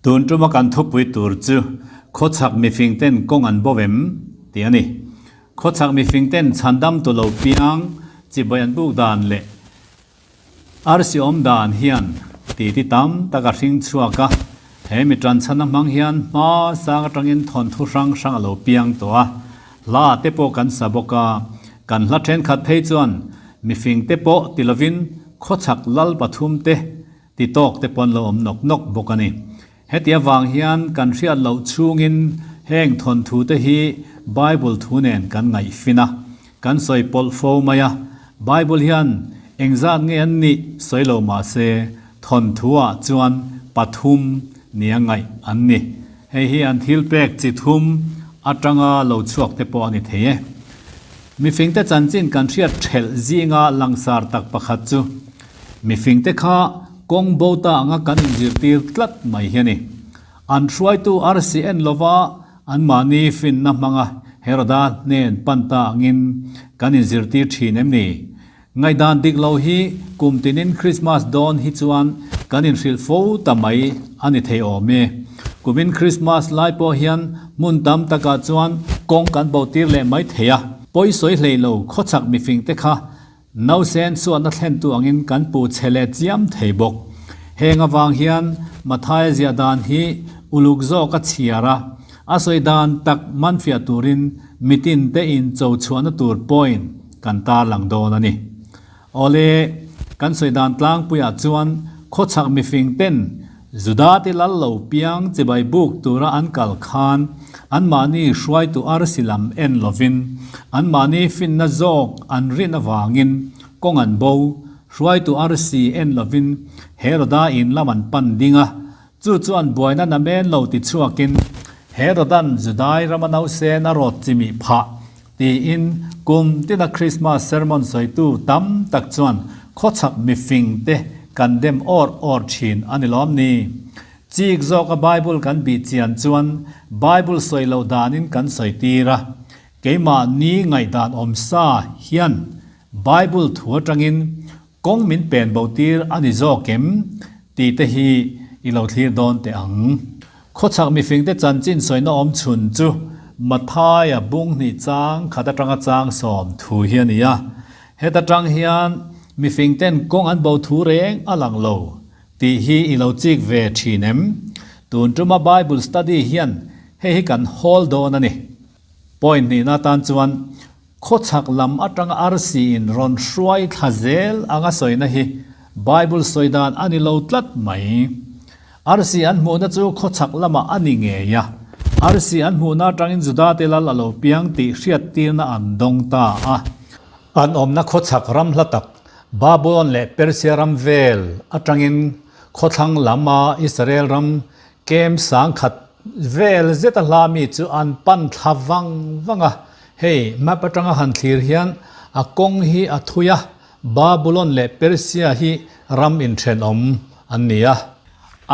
Tun tuma kan thupui tur chu Khawchhak mifingten kawng an bo em? tih a ni. Khawchhak mifingten chhandam tu lo piang chibai an buk dan leh Arsi awm dan hian titi tam tak a hring chhuak a, he mi tanchhan a hmang hian hma sang atangin thawnthu hrang hrang a lo piang tawh a, hla te pawh kan sa bawk a, kan hla thenkhat phei chuan mifing te pawh ti lovin khawchhak lal pathum te ti tawk te pawn lo awm nawk nawk bawk a ni. Heti avang hian kan hriat loh chhungin heng thawnthu te hi Bible thu nen kan ngaihfin a, kan sawi pawlh fo mai a. Bible hian engzat nge an nih sawi lo mah se thawnthu ah chuan pathum nia ngaih an ni. Hei hi an thil pek chi thum atanga lo chhuak te pawh a ni thei e. Mifingte chanchin kan hriat thelh zinga langsar tak pakhat chu Mifingte kha kawng bo ta anga kan inzirtir tlat mai hi a ni. An hruaitu arsi en lova anmahni finna hmanga Heroda hnen pan ta angin kan inzirtir thin em ni? Ngaihdan dik lo hi kum tinin Krismas dawn hi chuan kan inhrilh fo ta mai a ni thei awm e. Kumin Krismas lai pawh hian hmun tam takah chuan kawng kan bo tir leh mai thei a. Pawi sawi hlei lo khawchhak mifingte kha Nausen chuan a thlentu angin kan pu chhe leh chiam thei bawk. Heng avang hian Mathaia ziah dan hi uluk zawk a chhiar a, a sawi dan tak manfiah turin mitin te in cho chhuahna tur point kan tarlang dawn a ni. Awle, kan sawi dan tlangpuiah chuan khawchhak mifing ten Juda te lal lo piang chibai buk tura an kal khan anmahni hruaitu arsi lam en lovin anmahni finna zawk an rin avangin kawng an bo, hruaitu arsi en lovin Heroda in lam an pan ding a, chu chuan buaina namen lo ti chhuakin Herodan Judai rama nausen a rawt chimih phah tiin kum tina Krismas sermon sawitu tam tak chuan khawchhak mifing te kan dem awr awr thin a ni lawm ni? Chik zawka Bible kan bih chian chuan Bible sawi loh danin kan sawi tir a, keimahni ngaihdan awm sa hian Bible thu atangin kawng min pen bo tir a ni zawk em tih te hi i lo thlir dawn teh ang. Khawchhak mifingte chanchin sawina awm chhun chu Mathaia bung hnih chang khat atanga chang sawm thu hi a ni a. Heta tang hian mifingten kawng an bo thu reng a lang lo tih hi i lo chik ve thin em? Tun tuma Bible study hian hei hi kan hawl dawn a ni. Point hnihna tan chuan Khawchhak lam atanga arsi in rawn hruai thla zel anga sawina hi Bible sawi dan a ni lo tlat mai. Arsi an hmuhna chu khawchhak lamah a ni ngei a, arsi an hmuhna atangin Judate lal a lo piang tih hriattirna an dawng ta a. An awmna khawchhak ram hla tak Babylon leh Persia ram vel atangin khawthlang lama Israel ram Kem sangkhat vel zeta hla mi chu an pan thla vang vang a, hei map atanga han thlir hian a kawng hi a thui a, Babulon leh Persia hi ram inthenawm an ni a.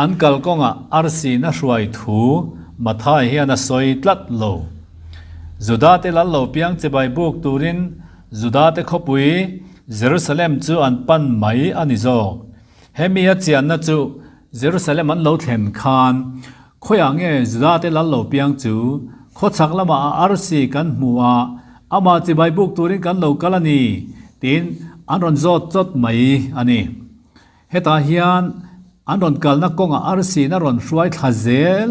An kalkawngah arsi na hruai thu Mathai hian a sawi tlat lo. Judate lal lo piang chibai buk turin Judate khawpui Jerusalem chu an pan mai a ni zawk. Hemi a chianna chu Jerusalem an lo thlen khan khawiah nge Judate lal lo piang chu khawchhak lamah a arsi kan hmu a, amah chibai buk turin kan lo kal a ni tiin an rawn zawt chawt mai a ni. Hetah hian an rawn kalna kawngah arsiin a rawn hruai thla zel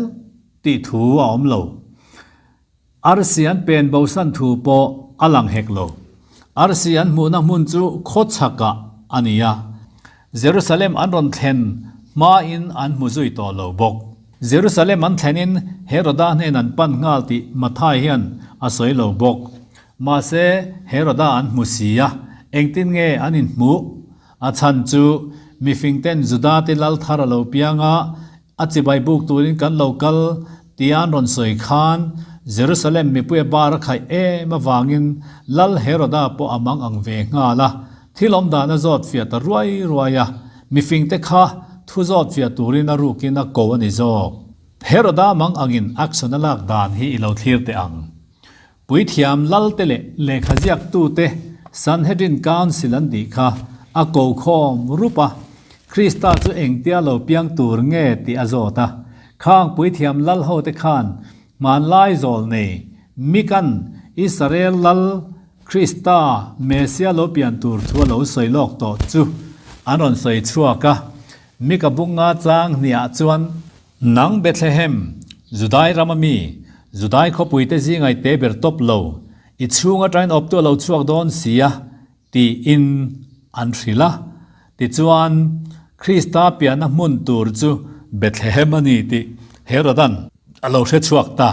tih thu a awm lo. Arsi an pen bosan thu pawh a lang hek lo. Arsi an hmuhna hmun chu khawchhakah a ni a, Jerusalem an rawn thlen hmain an hmu zui tawh lo bawk. Jerusalem an thlenin Heroda hnen an pan nghal tih Mathai hian a sawi lo bawk. Mahse, Heroda an hmu si a, engtin nge an inhmuh? A chhan chu mifingten Judate lal thar a lo piang a, A chibai buk turin kan lo kal tia an rawn sawi khan Jerusalem mipuia bar a khaih em avangin Lal Heroda pawh a mang ang ve nghal a, thil awm dan a zawt fiah ta ruai ruai a, mifingte kha thu zawt fiah turin a rukin a ko a ni zawk. Heroda mang angin action a lak dan hi i lo thlir teh ang. Puithiam Lalte leh lehkha ziaktute Sanhedrin Council an tih kha a ko khawm rup a, Krista chu engtia lo piang tur nge tih a zawt a. Khang puithiam lal hote khan hmanlai zawl nei Mikan Israel lal Krista Messia lo pian tur thu a lo sawi lawk tawh chu an rawn sawi chhuak a. Mika bunga chang hniah chuan, Nang Bethlehem, Judai rama mi, Judai khawpuite zingai te ber tawp lo, i chhung atangin awptu a lo chhuak dawn si a, tiin an hrilh a. Tichuan, Krista pianna hmun tur chu Bethlehem a ni tih Herodan a lo hre chhuak ta.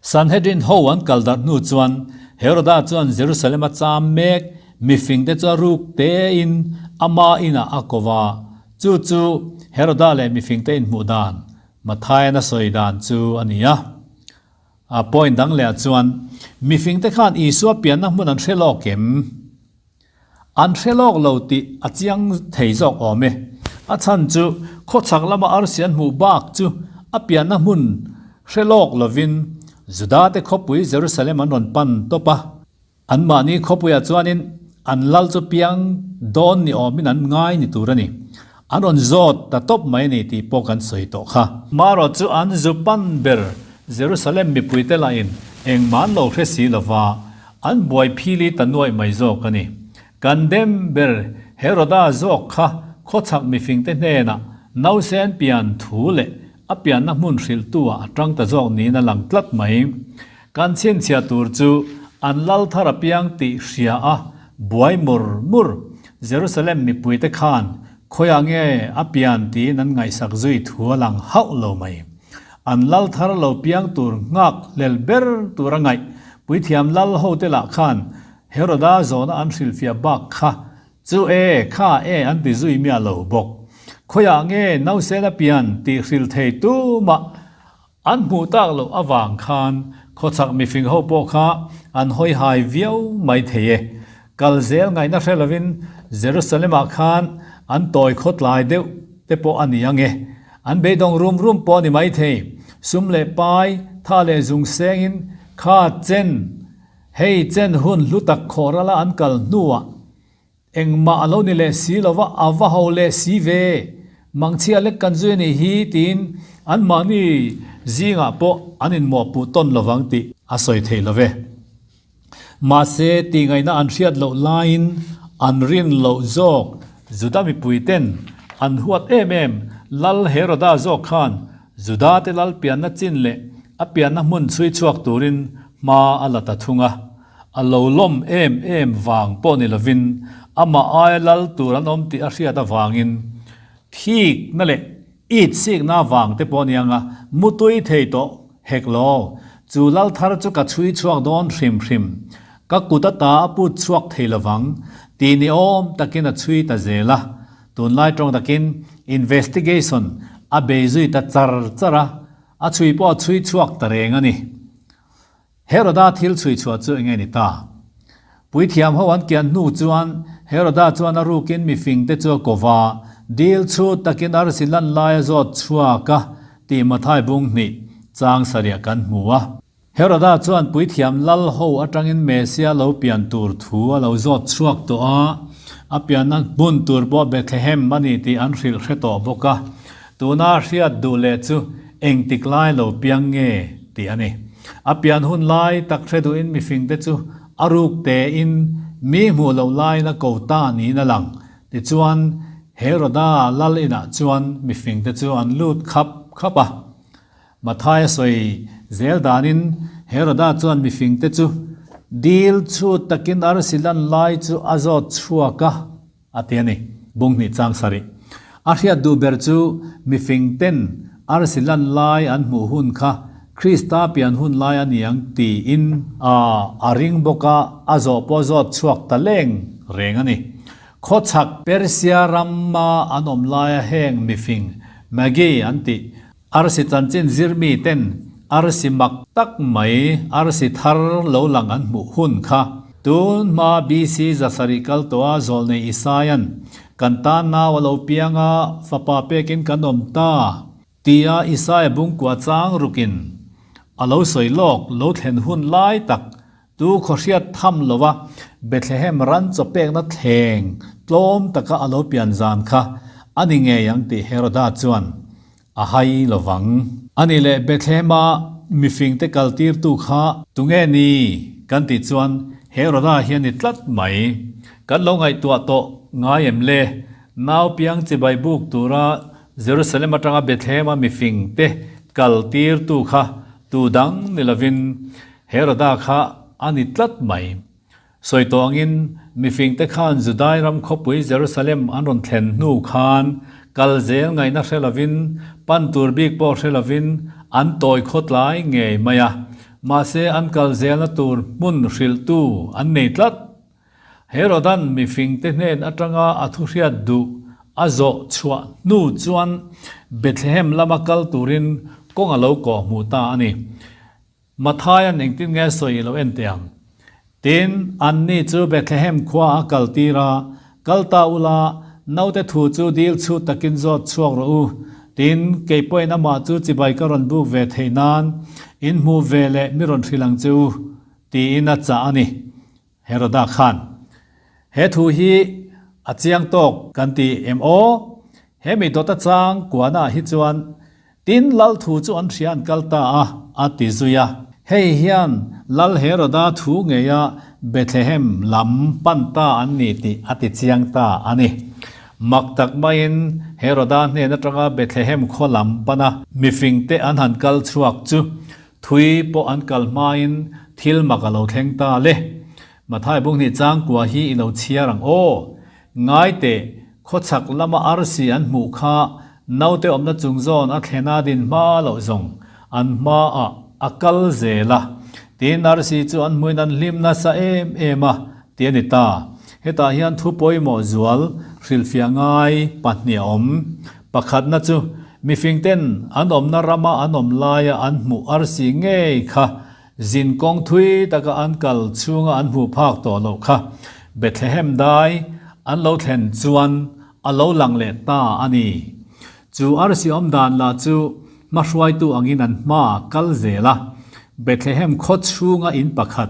Sanhedrin ho an kal darh hnu chuan Heroda chuan Jerusalem-a cham mek mifingte chu a ruk tein ama inah a ko va. Chu chu Heroda leh mifingte inhmuh dan Matthaian a sawi dan chu a ni a. A point dang leh ah chuan, mifingte khan Isua pianna hmun an hre lawk em? An hre lawk lo tih a chiang thei zawk awm e. A chhan chu khawchhak lama arsi an hmuh bak chu a pianna hmun hre lawk lovin Judate khawpui Jerusalem an rawn pan tawp a. Anmahni khawpuiah chuanin an lal chu piang dawn ni awmin an ngai ni tur a ni. An rawn zawt ta tawp mai a ni tih pawh kan sawi tawh kha. Marawh chu an zu pan ber Jerusalem mipuite lahin engmah an lo hre si lova, an buai phili ta nuaih mai zawk a ni. Kan dem ber Heroda zawk kha khawchhak mifingte hnenah nausen pian thu leh a pianna hmun hrilhtu-ah a tang ta zawk niin a lang tlat mai. Kan chhinchhiah tur chu an lal thar apiang tih hria a buai mur mur. Jerusalem mipuite khan khawiah nge a pian tiin an ngaihsak zui thu a lang hauh lo mai. An lal thar lo piang tur nghak hlel ber tur a ngaih puithiam lal hote lah khan Heroda zawhna an hrilhfiah bak kha chu e kha e an ti zui miah lo bawk. Khawiah nge nausena pian tih hrilh thei tumah An hmuh tak loh avang khan khawchhak mifing ho pawh kha an hawi hai viau mai thei e. Kal zel ngaihna hre lovin Jerusalem-ah khan an tawi khawtlai deuh te pawh a ni ang e. An beidawng rum rum pawh a ni mai thei. Sum leh pai, tha leh zung sengin kha chen, hei chen hun hlu tak khawh rala an kal hnuah Engmah a lo ni leh si lo va, a va ho leh si ve. Mangchhia lek kan zui a nih hi tiin anmahni zingah pawh an inmawhpuh tawn lo vang tih a sawi thei lo ve. Mahse, tihngaihna an hriat loh laiin an rin loh zawk Juda mipuiten an huat em em Lal Heroda zawk khan Judate lal pianna chin leh a pianna hmun chhui chhuak turin hma a la ta thung a. A lo lawm em em vang pawh ni lovin amah aia lal tur an awm tih a hriat avangin thikna leh itsikna vang te pawh aniang a mutui thei tawh hek lo. Chu lal thar chu ka chhui chhuak dawn hrim hrim, ka kut ata a put chhuak thei lovang tih ni awm takin a chhui ta zel a. Tunlai tawng takin investigation a bei zui ta char char a, a chhui pawh a chhui chhuak ta reng a ni. Heroda thil chhui chhuah chu eng nge ni ta? Puithiam ho an kian hnu chuan Heroda chuan a rukin mifingte chu a ko va, dil chhut takin arsi lan lai a zawt chhuak a tih Mathai bung hnih chang sarih kan hmu a. Heroda chuan puithiam lal ho atangin Mesia lo pian tur thu a lo zawt chhuak tawh a, a pianna hmun tur pawh Bethlehem a ni tih an hrilh hre tawh bawk a. Tuna hriat duh leh chu engtik lai lo piang nge tih a ni. A pian hun lai tak hre duhin mifingte chu a ruk tein mi hmuh loh laiin a ko ta niin a lang. Tichuan, Heroda lal inah chuan mifingte chu an lut khap khap a. Mathai a sawi zel danin Heroda chuan mifingte chu dil chhut takin arsi lan lai chu a zawt chhuak a. A ti a ni. Bung hnih chang sarih. A hriat duh ber chu mifing ten arsi lan lai an hmuh hun kha Krista pian hun lai a ni ang tiin a a ring bawk a, a zawh pawh zawt chhuak ta leng reng a ni. Khawchhak Persia rama an awm laia heng mifing Magi an tih Arsi chanchin zirmi ten arsi mak tak mai arsi thar lo lang an hmuh hun kha. Tun hma BC zasarih kal tawha zawlnei Isaia'n kan tan nau a lo piang a, fapa pekin kan awm ta tia Isaia bungkua chang rukin a lo sawi lawk lo thlen hun lai tak Tu khawhriat tham lova Bethlehem ran chaw pekna thleng tlawm taka a lo pian zan kha a ni ngei ang tih Heroda chuan. a hai lo vang. A nih leh Bethlehem-a mifingte kaltirtu kha tunge ni kan tih chuan Heroda hi a ni tlat mai. Kan lo ngaihtuah tawh ngai em le? Nau piang chibai buk tura Jerusalem atanga Bethlehem-a mifingte kaltirtu kha tu dang ni lovin Heroda kha a ni tlat mai. Sawi tawh angin, mifingte khan Judai ram khawpui Jerusalem an rawn thlen hnu khan kal zel ngaihna hre lovin, pan tur bik pawh hre lovin an tawi khawtlai ngei mai a. Mahse an kal zelna tur hmun hrilhtu an nei tlat. Herodan mifingte hnen atanga a thuhriat duh a zawh chhuah hnu chuan Bethlehem lama kal turin kawng a lo kawhhmuh ta a ni. Mathaia'n engtin nge sawi i lo en teh ang? Tin, anni chu Bethlehem khua a kaltir a, Kal ta ula, naute thu chu dil chhut takin zawt chhuak rawh u. Tin, kei pawhin amah chu chibai ka rawn buk ve theih nan in hmuh ve leh mi rawn hrilh ang che u, tiin a chah a ni. Heroda khan, He thu hi a chiang tawk kan ti em aw? He mi dawta chang kuanah hi chuan tin lal thu chu an hria an kal ta a, a ti zui a. Hei hian Lal Heroda thu ngeia Bethlehem lam pan ta an ni tih a ti chiang ta a ni. Mak tak maiin Heroda hnen atanga Bethlehem khaw lam pana mifingte an han kal chhuak chu Thui pawh an kal hmain thil mak a lo thleng ta le. Mathai Bunghnih changkua hi i lo chhiar ang aw. Ngai teh, khawchhak lama arsi an hmuh kha naute awmna chung zawn a thlena din hma loh zawng an hmaah a kal zel a. Tin, arsi chu an hmuin an hlim nasa em em a ti a ni ta. Hetah hian thu pawimawh zual hrilhfiah ngai pahnih a awm. Pakhatna chu mifingten an awmna rama an awm laia an hmuh arsi ngei kha zin kawng thui taka an kal chhunga an hmuh phak tawh loh kha Bethlehem dai an lo thlen chuan a lo lang leh ta a ni. Chu arsi awm dan lah chu hmahruaitu angin an hmaah kal zel a, Bethlehem khaw chhunga in pakhat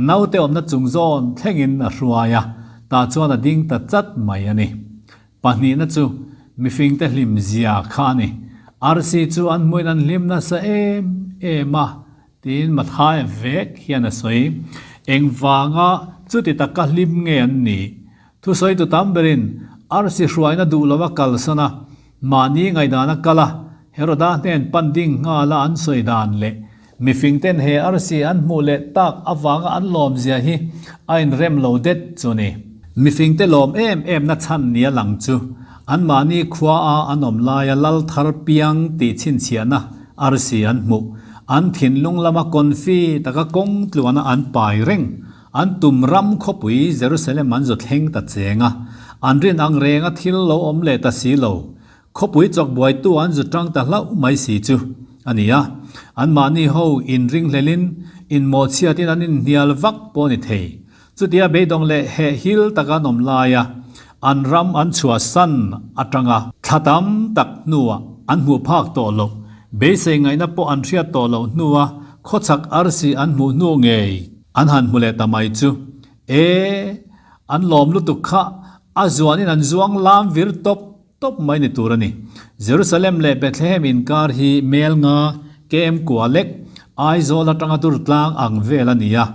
naute awmna chung zawn thlengin a hruai a, tah chuan a ding ta chat mai a ni. Pahnihna chu mifingte hlim zia kha a ni. Arsi chu an hmuin an hlim nasa em em a, tiin Mathaia vek hian a sawi. Engvanga chuti taka hlim nge an nih? Thusawitu tam berin arsi hruaina duh lova kalsan a, mahni ngaihdana kal a, Heroda hnen pan ding nghala an sawi dan leh mifingten he arsi an hmuh leh tak avanga an lawmzia hi a inrem lo det chu ni. Mifingte lawm em em na chhan nia lang chu anmahni khua a an awm laia lal thar piang tih chhinchhiahna arsi an hmuh, an thinlung lama confi taka kawng tluana an pai reng, an tum ram khawpui Jerusalem an zu thleng ta cheng a, an rin ang renga thil lo awm leh ta si lo. Khawpui chawk buaitu an zu tang ta hlauh mai si chu a ni a, anmahni ho inringhlelin, inmawhchhiatin an inhnial vak pawh a ni thei. Chutia beidawng leh heh hil taka an awm laia an ram an chhuahsan atanga thla tam tak hnuah an hmuh phak tawh loh, beisei ngaihna pawh an hriat tawh loh hnua khawchhak arsi an hmuh hnu ngei an han hmu leh ta mai chu e, an lawm lutuk kha a zuanin an zuang lam vir tawp tawp mai ni tur a ni. Jerusalem leh Bethlehem inkar hi mel nga KM kua lek, Aizawl atanga dur tlang ang vel a ni a.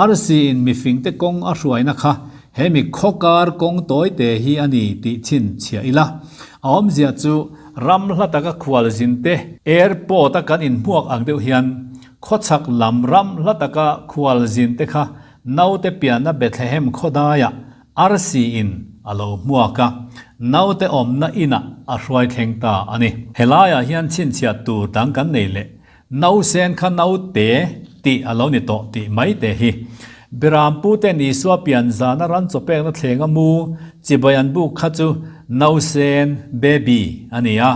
Arsi in mifingte kawng a hruaina kha he mi khawkar kawng tawite hi a ni tih chhin chhiah ila. A awmzia chu ram hla taka khual zinte airport a kan inhmuak ang deuh hian khawchhak lam ram hla taka khual zinte kha naute pianna Bethlehem khawdaiah Arsi in a lo hmuak a, naute awmna inah a hruai thleng ta a ni. Helaiah hian chhinchhiah tur dang kan nei leh, nausen kha naute tih a lo ni tawh tih mai te hi. Birampu ten Isua pian zana ran chawpekna thlenga mu chibai an buk kha chu nausen, baby, a ni a.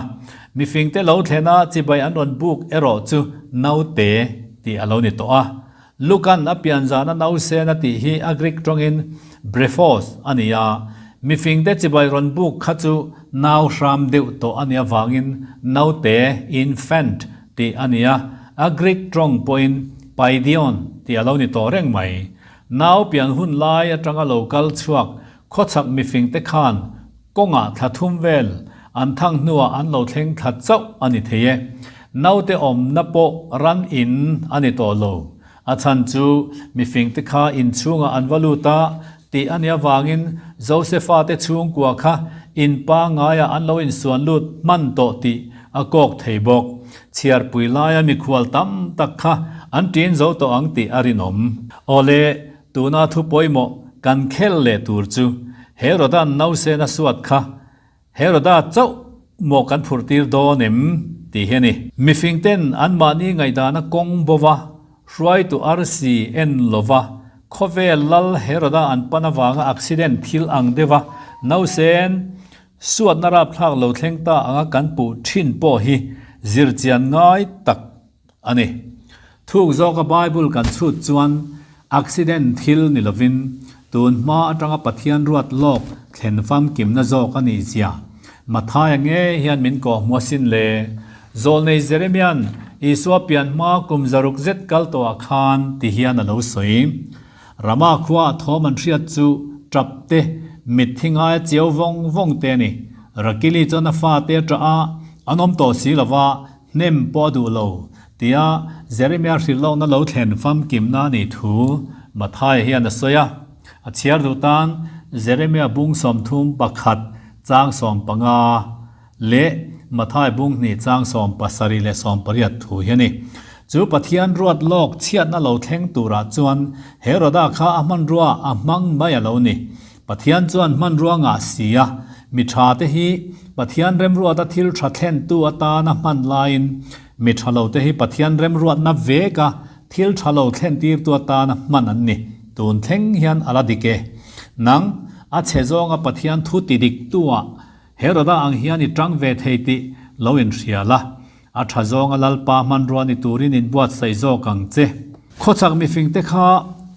Mifingte lo thlena chibai an rawn buk erawh chu naute tih a lo ni tawh a. Lukan a pian zana nausen a tih hi a Greek tawngin brephos a ni a, mifingte chibai rawn buk kha chu nau hram deuh tawh a nih avangin naute, infant, tih a ni a, a Greek tawng pawhin paidion tih a lo ni tawh reng mai. Nau pian hun lai atanga lo kal chhuak khawchhak mifingte khan kawngah thla thum vel. An thang hnuah an lo thleng thla chauh a ni thei e. Naute awmna pawh ran in a ni tawh lo. A chhan chu mifingte kha inchhungah an va lut a tih a nih avangin Josefa te chhungkua kha in pangaiah an lo insuan lut hman tawh tih a kawk thei bawk. Chhiarpui laia mikhual tam tak kha an ṭin zo tawh ang tih a rinawm. Awle, tuna thu pawimawh kan khel leh tur chu Heroda'n nausena suat kha Heroda chauh maw kan phurh tir dawn em? tih hi a ni. Mifing ten anmahni ngaihdana kawng bo va, hruaitu arsi en lo va, khawvel lal Heroda an pan avanga accident thil ang deuha nausen suatna rapthlak lo thleng ta anga kan puh thin pawh hi zirchian ngai tak a ni. Thuk zawka Bible kan chhut chuan accident thil ni lovin tun hma atanga Pathian ruat lawk thlen famkimna zawk a nih zia Mathaia ngei hian min kawh hmu asin le. Zawlnei Jeremia'n Isua pian hma kum zaruk zet kal tawhah khan ti hian a lo sawi. Rama khuaah thawm an hriat chu tap te, mitthi ngaia chiau vawng vawng te a ni. Rakili chuan a fate a ṭah a, an awm tawh si lova, Hnem pawh a duh lo, tia Jeremia hrilhlawkna lo thlen famkimna a nih thu Mathaia hian a sawi a. A chhiar duh tan Jeremia bung 31 chang 15 leh Mathai bung hnih chang 70 leh 80 thu hi a ni. Chu Pathian ruat lawk chhiatna lo thleng turah chuan Heroda kha a hmanrua a hmang mai a lo ni. Pathian chuan hmanrua ngah si a, mi tha te hi Pathian remruata thil tha thlentu atana hman laiin mi tha lo te hi Pathian remruatna veka thil tha lo thlentirtu atana hman an ni. Tun thleng hian a la dik e. Nang, a chhe zawnga Pathian thu ti diktu-ah Heroda ang hian i tang ve thei tih lo inhria la. A tha zawnga Lalpa hmanrua ni turin inbuatsaih zawk ang che. Khawchhak mifingte kha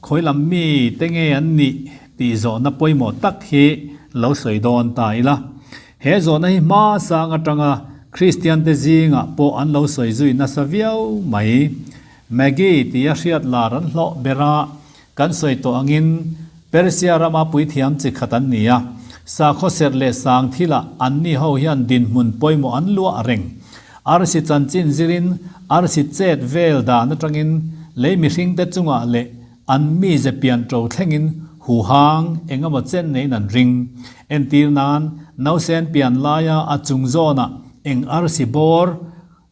khawi lam mi te nge an nih tih zawhna pawimawh tak hi lo sawi dawn ta ila. He zawhna hi hma sang atanga Kristiante zingah pawh an lo sawi zui nasa viau mai. Maggie tia hriat lar an hlawh ber a, Kan sawi tawh angin Persia rama puithiam chi khat an ni a, sakhaw serh leh sang thilah anni ho hian dinhmun pawimawh an luah reng. Arsi chanchin zirin arsi chet vel dan atangin lei mihringte chungah leh an mize pian ṭo thlengin huhang eng emaw chen neiin an ring. Entir nan, nausen pian laia a chung zawnah eng arsi bawr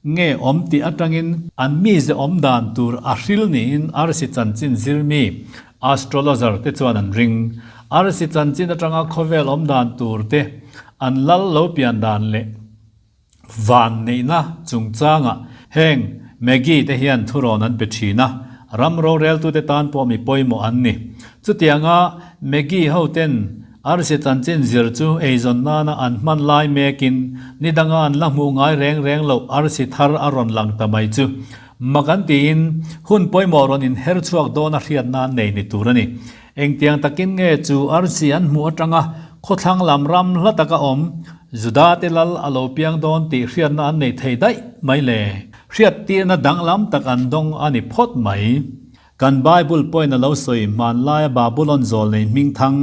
Nge awm tih atangin an mize awm dan tur a hril niin arsi chanchin zirmi, astrologer, te chuan an ring. Arsi chanchin atanga khawvel awm dan tur te, an lal lo pian dan leh van neihna chungchangah heng Maggie te hian thurawn an pe thin a, ram roreltute tan pawh mi pawimawh an ni. Chutianga Maggie ho ten Arsi chanchin zir chu eizawn nana an hman lai mekin ni danga an la hmuh ngai reng reng loh arsi thar a rawn lang ta mai chu mak an tiin hun pawimawh rawn inher chhuak dawn a hriat nan nei ni tur a ni. Engtiang takin nge chu arsi an hmuh atanga khawthlang lam ram hla taka awm Juda te lal a lo piang dawn tih hriatna an nei thei daih mai le? Hriattirna danglam tak an dawng a ni phawt mai. Kan Bible pawhin a lo sawi hmanlaia Babulon zawlnei hmingthang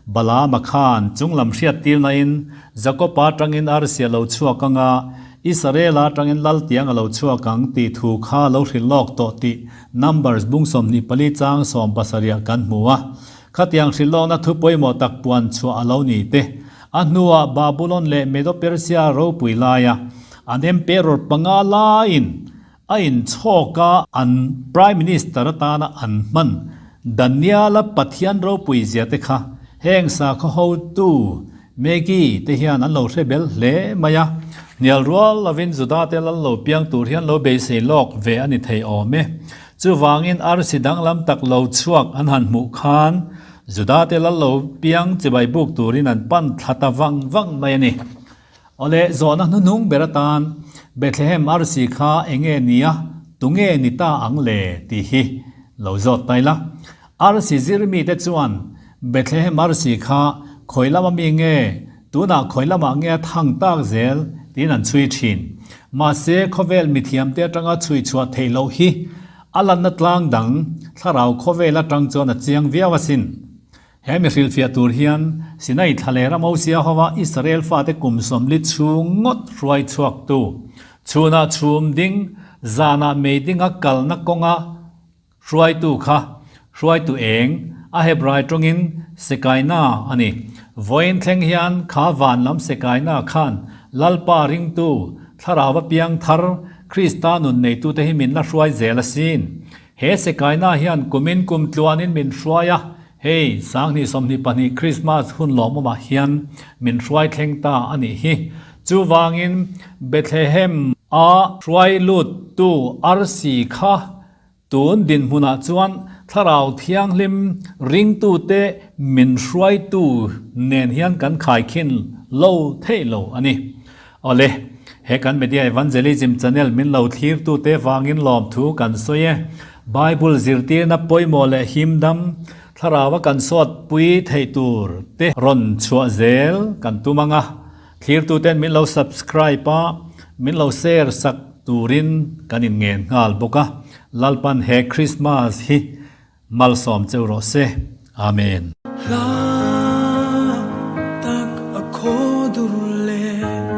Balaama khan chunglam hriattirnain Jakopa atangin arsi a lo chhuak ang a, Israela atangin laltiang a lo chhuak ang tih thu kha lo hrilh lawk tawh tih Numbers bung 24 chang 70 ah kan hmu a. Khatiang hrilh lawkna thu pawimawh tak puan chhuah a lo ni te. A hnuah Babulon leh Medo-Persia ropui laia an emperor panga laiin A inchhawk a, an Prime Minister atana an hman Daniel-a Pathian ropui zia te kha heng sakhaw hotu Maggie te hian an lo hre bel hle mai a. Hnial rual lovin Juda te lal lo piang tur hian lo beisei lawk ve a ni thei awm e. Chuvangin arsi danglam tak lo chhuak an han hmuh khan Juda te lal lo piang chibai buk turin an pan thla ta vang vang mai a ni. Awle, zawhna hnuhnung ber atan Bethlehem arsi kha enge nia, tunge ni ta ang le tih hi lo zawt ta ila. Arsi zir mite chuan Bethlehem arsi kha khawi lama mi nge, tunah khawi lamah nge a thang tak zel tiin an chhui thin. Mahse, khawvel mithiamte atanga chhui chhuah theih loh hi a lanna tlang dang thlarau khawvel atang chuan a chiang viau asin. He mi hrilhfiah tur hian Sinai thlalera Mosia hova Israel fate kum 40 chhung ngawt hruai chhuaktu, chhunah chhum ding, zanah mei dinga kalna kawnga hruaitu kha hruaitu eng, a Hebrai tawngin Sekaina a ni. Vawiin thleng hian kha van lam Sekaina khan Lalpa ringtu, thlarau a piang thar, Krista nun neitute hi min la hruai zel asin. He Sekaina hian kumin kum tluanin min hruai a, hei 2022 Krismas hun lawmawmah hian min hruai thleng ta a nih hi. Chuvangin Bethlehem a hruai luttu arsi kha tun dinhmunah chuan Thlarau Thianghlim ringtute min hruaitu nen hian kan khaikhin lo theih lo a ni. Awle, he kan Media Evangelism channel min lo thlirtute vangin lawmthu kan sawi e. Bible zirtirna pawimawh leh himdam, thlaraua kan sawtpui theih tur te rawn chhuah zel kan tum ang a. Thlirtuten min lo subscribe a, min lo share sak turin kan inngen nghal bawk a. Lalpan he Christmas hi Malsawm cheu rawh se. Amen. Hla tak a khaw dur le.